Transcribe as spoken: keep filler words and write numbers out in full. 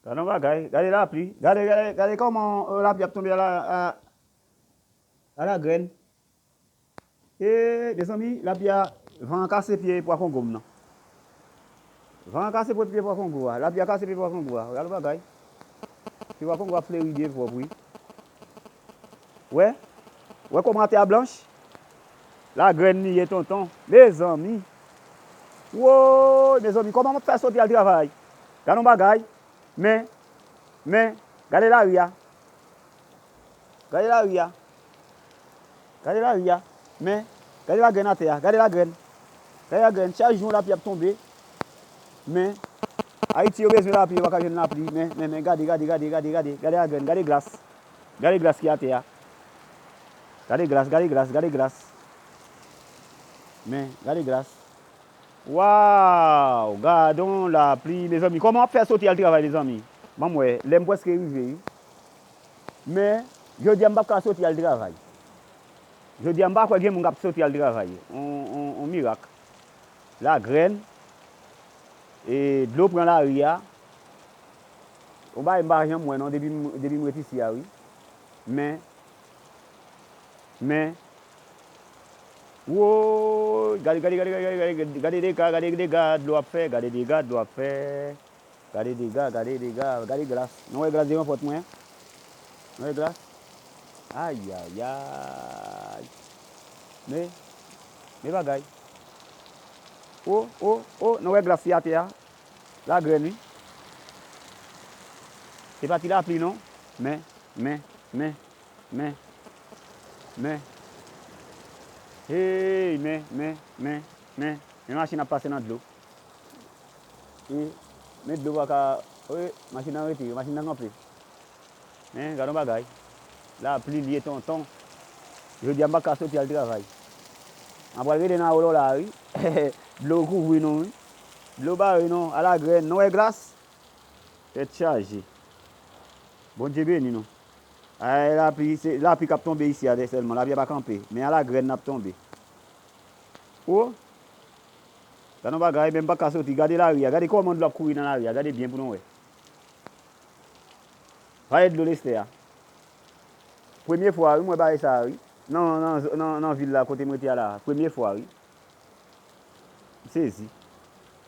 Gade yon bagay, gade lapli. Gade, gade, gade kòman, euh, lapli ap tonbe a la, a, a la grèn. E, mezanmi, lapli a, van an kase pye pwa kongo m nan. Van an kase pye pwa kongo a. Lapli a kase pye pwa kongo a. Gade yon bagay. Pye pwa kongo a fleri byen pwòp, wi. Wè? Wè kòman atè a blanch? La grèn li ye, tonton. Mezanmi. Woy, mezanmi, kòman m ap fè soti al travay? Gade yon bagay. Men, men, gade lari a. Gade lari a. Gade lari a. Men, gade lagrèn atè a. Gade lagrèn. Gade lagrèn. Chak jou lapli ap tonbe. Men, Ayiti yo bezwen lapli, yo pa ka jwenn lapli. Men, men, men, gade, gade, gade, gade, gade. Gade lagrèn, gade glas. Gade glas ki atè a. Gade glas, gade glas, gade glas. Men, gade glas. Waw, gadon lapli, mezanmi. Kòman w ap fè soti al travay, mezanmi? Ban m wè, lè m prèske rive, wi. Men, jodi a m p ap ka soti al travay. Jodi a m pa kwè gen moun k ap soti al travay. On, on, on mirak. Lagrèn, e dlo pran lari a. On bagay m pa janm wè non, depi m, depi m ret isi a, wi. Men, men, woy, gade, gade, gade dega, gade dega dlo ap fè, gade dega dlo ap fè. Gade dega, gade dega, gade glas. Nou wè glas devan pòt mwen an? Nou wè glas? Ayayay. Men, men bagay. O, o, o, nou wè glas ki atè a? Lagrèn, wi. Se pa ti lapli, non. Men, men, men, men, men. Hey, men, men, men, men. Men machin ap pase nan dlo. E, men dlo pa ka, wi, machin nan rete, machin nan kanpe. Men, gade yon bagay. Lapli li ye, tonton. Jodi a m pa ka soti al travay. M ap pral rete nan awolo la, wi. Dlo kouvri nou, wi. Dlo bare nou, a la grèn. Nou wè glas? Tèt chaje. Bondye beni nou. Ay, lapli, se lapli k ap tonbe isi a sèlman. Lapli a pa kanpe. Men a la grèn l ap tonbe. O! Gade yon bagay, men m pa ka soti. Gade lari a. Gade kòman dlo ap kouri nan lari a. Gade byen pou nou wè. Pale dlo Lestè a. Premye fwa, wi, m wè bagay sa a, wi. Nan, nan, nan, nan vil la, kote m rete a la. Premye fwa, wi. M sezi.